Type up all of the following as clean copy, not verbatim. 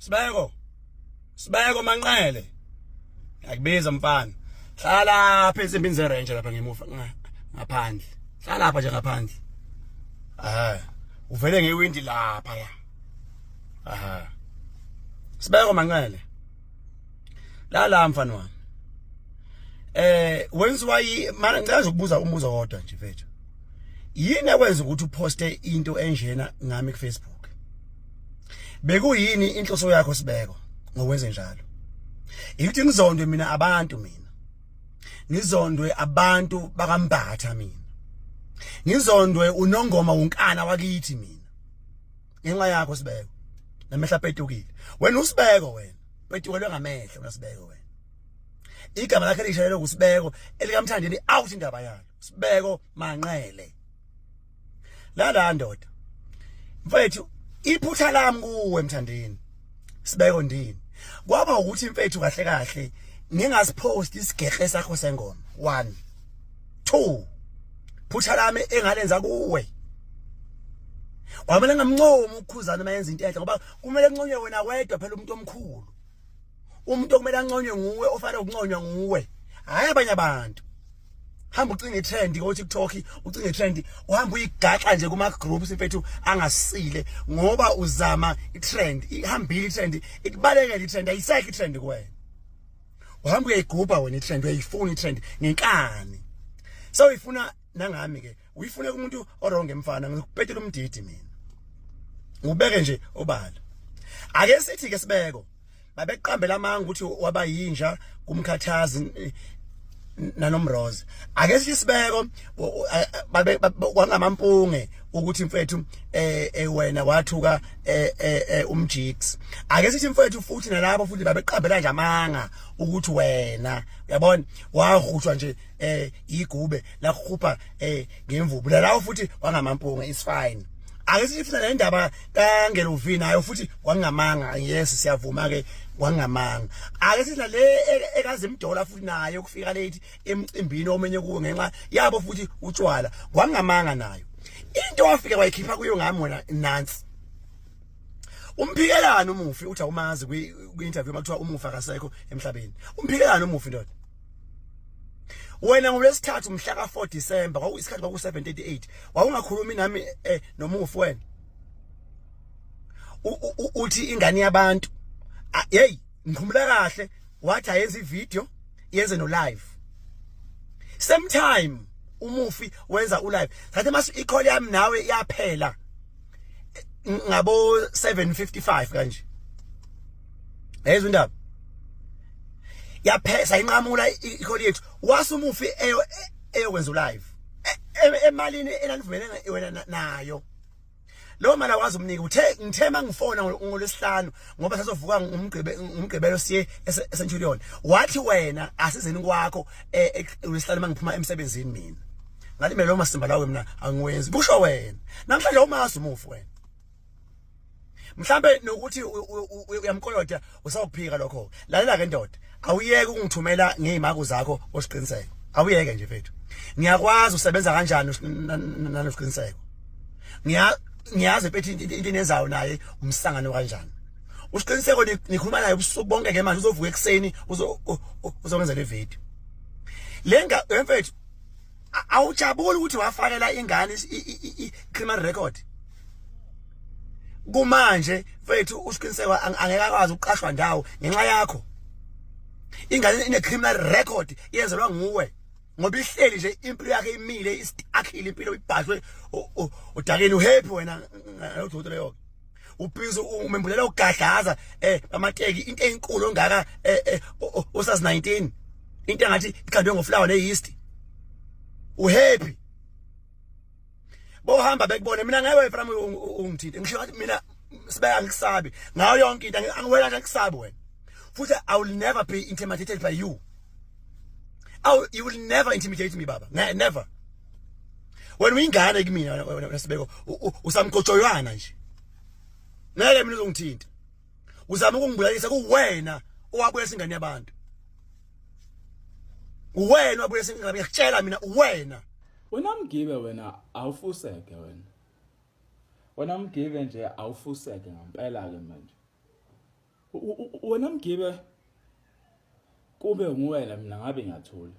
Sibeko. Sibeko Manqele. Ngikubiza mfana. Hlala lapha ensimbini zerange lapha ngemuva ngaphandle. Hlala lapha nje ngaphandle. Ah. Uvele ngewindi lapha ya. Aha. Sibeko Manqele. La mfana wami. Wenziwa yi mana ngicela nje ukubuza umbuzo wodwa nje mfethu. Yini ekwenza ukuthi uposte into enjena ngami ku Facebook? Bekuyini inhloso yakho Sibeko ngokwenze njalo? Ukuthi ngizondwe mina abantu mina. Ngizondwe abantu bakaMbatha mina. Ngizondwe unongoma unkana wakithi mina. Ngenxa yakho Sibeko. Namehla apetukile. Wena uSibeko wena. Petukelwe ngamehlo wena Sibeko wena. Igama lakhe lisha lelo kuSibeko elikamthandeni out indaba yalo. Sibeko Manqele. La ndoda. Mfethu iphutha lami kuwe Mthandeni. Sibeko ndini. Kwaba ukuthi mfethu kahle kahle ngingasipost isigehle sakho sengoma. 1 2 Phutha lami engalenza kuwe. Kwamele ngamncomi ukukhuzana uma yenza into enhle ngoba kumele kunconywe wena wedwa phela umuntu omkhulu. Umuntu okumele anconywe nguwe ofanele ukunconywa nguwe. Hayi abanye abantu. Hamba ucinge itrend ko TikTok, ucinge itrend, uhamba uyigaxa nje kuma groups mfethu angasile ngoba uzama itrend, ihambile itrend, ikubalekele itrend, ayisekho itrend kuwena. Uhamba uyayigubha wena itrend, uyayifuna itrend ngenkani. So uyifuna nangami ke, uyifune kumuntu orong mfana, ngikupetela umdidi mina. Ubeke nje obala. Ake sithi ke Sibeko babeqambela amanga ukuthi waba yinja kumkhathazi nanomroza. Ake sithi Sibeko babe kwangamampunge ukuthi mfethu wena wathuka umjiks. Ake sithi mfethu futhi nalapho futhi babeqambela nje amanga ukuthi wena uyabona wahutshwa nje igube lakukhupha ngemvubu lalawo futhi wangamampunge, is fine. Ake sithi futhi le ndaba kaNgelovi nayo futhi kwangamanga, yes siyavuma ke kwangamanga. Ake sithi le ekazimdola futhi nayo kufika late emcimbini omenye kuwo ngenxa yabo futhi utshwala kwangamanga nayo. Into wafika wayikhipha kuyo ngami wena nansi. Umphikelana umufi uthi awumazi kwi-interview makuthiwa umufi akasekho emhlabeni. Umphikelana umufi ndoda. Wena ngolwesithathu mhla ka4 December kwakuyisikhathi kwaku 7:38 wawungakhulumi nami nomufi wena. Uthi ingane yabantu hey ngikhumbula kahle wathi ayenze ivideo yenze no live. Same time umufi wenza u live. Sathi mase i-call yami nawe yaphela ngabo 7:55 kanje. Yezwa indaba. Yaphesa inqamula i-call yethu wasumufi eyo eyokwenza live emalini enanivumelene wena nayo. Lo mali akwazi umnika uthe ngithe mangifona ngolwesihlanu ngoba sasovuka ngumgqibe ngumgqibelo siye eCenturion wathi wena asizeni kwakho ngolwesihlanu mangiphuma emsebenzini mina. Ngathi mina lo masimba lawo mina angiwenzi kusho wena. Namhlanje umazi umufi wena. Mhlambe nokuthi uyamkoloda usawuphika lokho. Lalela ke ndoda, awuyeke ukungithumela ngezimako zakho osiqiniseko. Awuyeke nje mfethu. Ngiyakwazi usebenza kanjani nalosiqiniseko. Ngiyazi mfethu into enenzayo naye umsangano kanjani. Usiqiniseko nikhuluma naye ubusuku bonke ke manje uzovuka ekseni uzokwenza le video. Lenga mfethu awujabuli ukuthi wafakela ingane i-criminal record. Kumanje mfethu usiqiniseko angeke akwazi ukuqashwa ndawo ngenxa yakho. Ingane ine criminal record iyenzelwa nguwe ngoba ihleli nje impilo yakhe imile istakhile impilo ibhashwe udakeni uhappy wena nalodoti leyo. Ubhizi umembulela ugadlaza amateki into enkulu ongaka usazi 19 into engathi ikhandwe ngoflour neyeast. Uhappy. Bohamba bekubone mina ngeke wena ungithinte ngisho ngathi mina Sibeka ngikusabi ngayo yonke into angiwena nje ngikusabi wena. Futhi I will never be intimidated by you. You will never intimidate me baba. Never. Wena uyingane kumina wena Sibeko usamqotshoywana nje. Ngeke mina uzongithinta. Uzama ukungibulalisa kuwena owabuyisa ingane yabantu. Uwena owabuyisa ingane ngiyakutshela mina uwena. Wena Mgibe wena awufuseke wena. Wena Mgibe nje awufuseke ngempela ke manje. Wena Mgibe kube nguwena mina ngabe ngiyathula.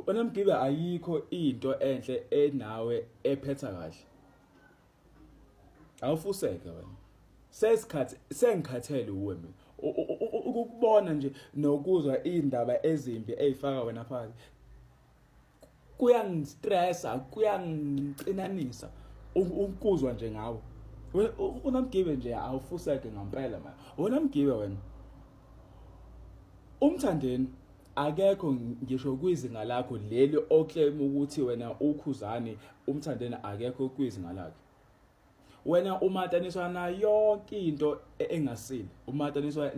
Wena Mgibe ayikho into enhle enawe ephetha kahle. Awufuseke wena. Sesikhathi sengikhathele uwe mina. Ukukubona nje nokuzwa indaba ezimbi ezifaka wena phakathi. Kuyangistressa, kuyangicinanisa ukuzwa nje ngawe. Unamgibe nje awufuseke ngempela manje. Wena Mgibe wena. Umthandeni akekho ngisho kwizinga lakho leli oclaim ukuthi wena ukhuzani umthandeni akekho kwizinga lakhe. Wena umataniswa na yonke into engasile. Umataniswa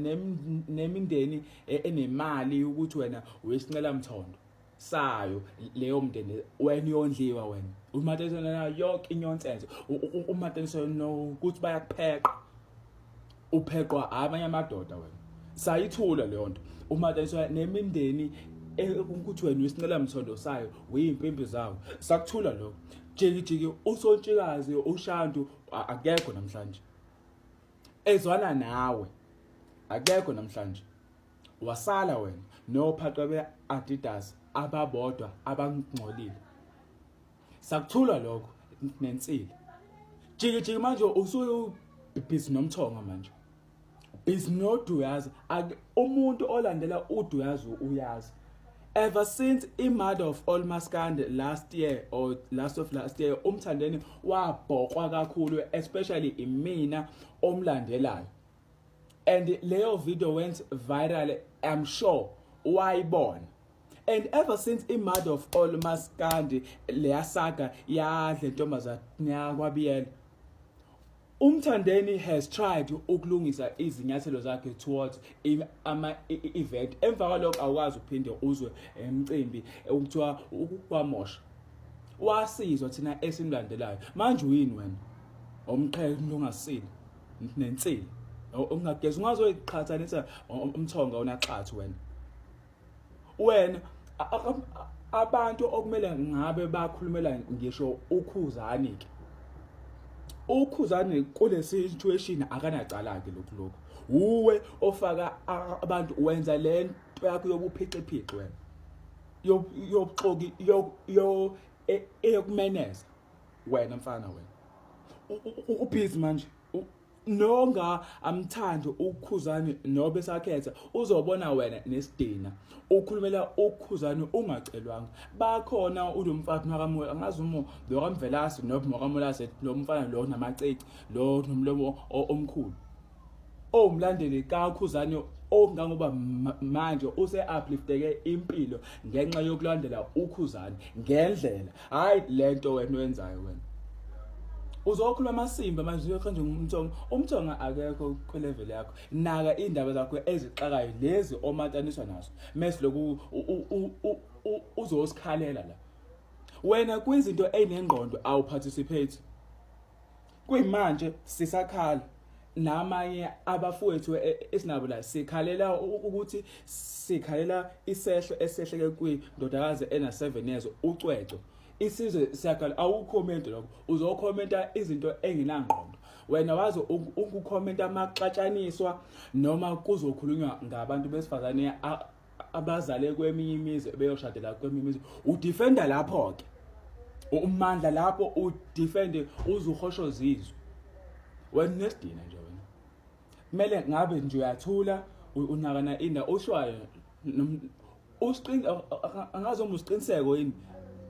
nemindeni enemali ukuthi wena uyisincela mthondo sayo leyo mndeni wena uyondliwa wena. Umataniswa na yonke inyonsense. Umataniswa nokuthi bayakupheqa. Upheqwa abanye amadoda wena. Sayithula leyo nto. Umataniswa nemindeni ukuthi wena uyisincela mthondo sayo uyimpimpi zawo. Sakuthula lokho. Jiki jiki usontshikazi ushandu akekho namhlanje. Ezwana nawe. Akekho namhlanje. Wasala wena nophaqa beAdidas ababodwa abangcolile. Sakuthula lokho nensila. Jiki jiki manje usuye busy nomthongo manje. Busy noDuyaza umuntu olandela uDuyaza uyazi. Ever since i-mother of all maskandi last year or last of last year umthandeni wabhokwa kakhulu especially imina omlandelayo. And leyo video went viral, I'm sure wayibona. And ever since i-mother of all maskandi leya saga yadle ntombazane yakwabiyela, Umthandeni has tried ukulungisa izinyathelo zakhe towards ama event. Emva kwalokho awukwazi ukuphinde uzwe emcimbi ukuthiwa ukwamosha. Wasizwa thina esimlandelayo. Manje uyini wena? Umqhele ongasile nensila. Ungagezi ungazoyiqhathanisa umthonga unaxathu wena. Wena abantu okumele ngabe bakhulumela ngisho ukhuzani ke. Ukhuzani kule situation akanacala ke lokhu lokhu. Uwe ofaka abantu wenza lento yakho yobuphixiphixi wena. Yobuxoki yo eyokumeneza wena mfana wena. Ubhizi manje. Nonga amthandi ukhuzani nobe sakhetha uzobona wena nesidina ukhulumela ukhuzani ungacelwanga. Bakhona ulomfana wakamoya angazi uma lo kaMvelase noma wakaMolase lo mfana lo namacici lo nomlomo omkhulu owumlandeli kaKhuzani ongangoba manje use-uplifteke impilo ngenxa yokulandela uKhuzani ngendlela. Hayi lento wena oyenzayo wena. Uzokhuluma amasimba manje uyokhonje ngumthongo. Umthongo akekho kwilevel yakho. Naka indaba zakho ezixakayo lezi omataniswa nazo. Mase lokhu uzosikhalela la. Wena kwizinto ezinengqondo awuparticipate. Kuyimanje sisakhala namanye abafowethu esinabo la sikhalela ukuthi sikhalela isehlo esehleke kwindodakazi ena 7 years ucwecwe. Isizwe siyakhala awucomment lokho. Uzokhomenta izinto enginangqondo. Wena wazi ukukhomenta amaxatshaniswa noma kuzokhulunywa ngabantu besifazane abazale kweminye imizi beyoshadela kweminye imizi. Udefenda lapho ke. Umandla lapho udefende uzuhoshoza izwe. Wena unesidina nje wena. Kumele ngabe nje uyathula unakana inda oshwayo usiqin angazi uma usiqiniseko yini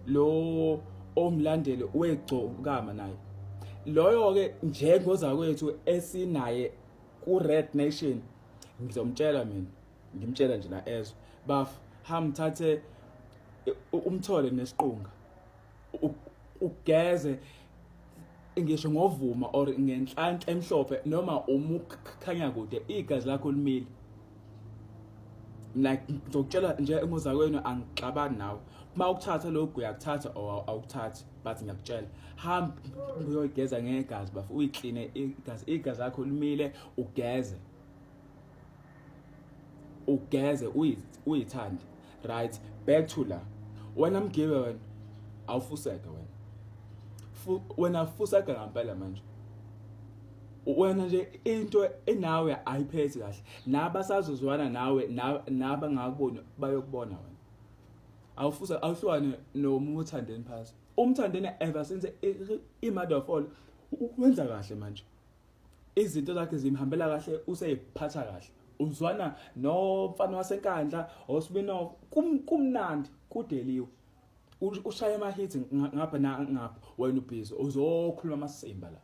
lo omlandeli wegcokama naye. Loyo ke njengozakwethu esinaye ku Red Nation ngizomtshela mina ngimtshela nje la ezwe baf hamthathe umthole nesiqunga ugeze ngisho ngovuma or ngenhlanhla emhlophe noma umukhanya kude igazi lakho limile. Mina ngizokutshela nje ngozakwenu angixabani nawe. Uma ukuthatha lokhu uyakuthatha or awukuthathi but ngiyakutshela hamba uyoyigeza ngegazi bafo uyikline igazi igazi lakho limile ugeze. Ugeze uyithande. Right, back to la. Wena Mgibe wena awufuseke wena. Wena fuseke ngempela manje. Wena nje into enawe ayiphethi kahle. Nabasazozwana nawe nabangakuboni bayokubona wena. Awufusa awuhlukane noMthandeni phasi. UMthandeni ever since i-mother of all wenza kahle manje. Izinto zakhe zimhambela kahle, useyiphatha kahle. Uzwana nomfana waseNkandla osibino kumnandi kudeliwe. Ushaya ama hits ngapha na ngapha, wena ubhizi uzokhuluma amasimba la.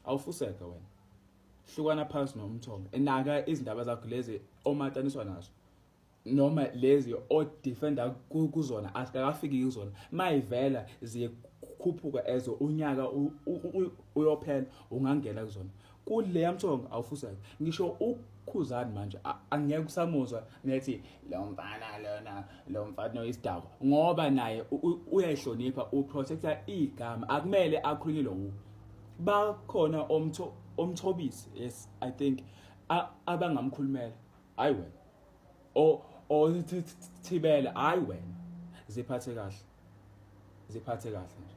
Awufuseke wena. Hlukana phansi noMthombo. Enaka izindaba zakho lezi omataniswa nazo. Noma lezi o-defender kuzona asikakafiki kuzona, mayivela zikhuphuka ezo unyaka uyophela ungangena kuzona. Kule yamthongo awufuseke. Ngisho uKhuzani manje angeke usamuzwa nethi lo mfana lona, lo mfana oyisidakwa, ngoba naye uyayihlonipha, uprotecta igama, akumele akhulunyelwe wuwe. Bakhona omthobisi, yes, I think abangamkhulumela, hayi wena. O thibele, hayi wena. Ziphathe kahle, ziphathe kahle nje.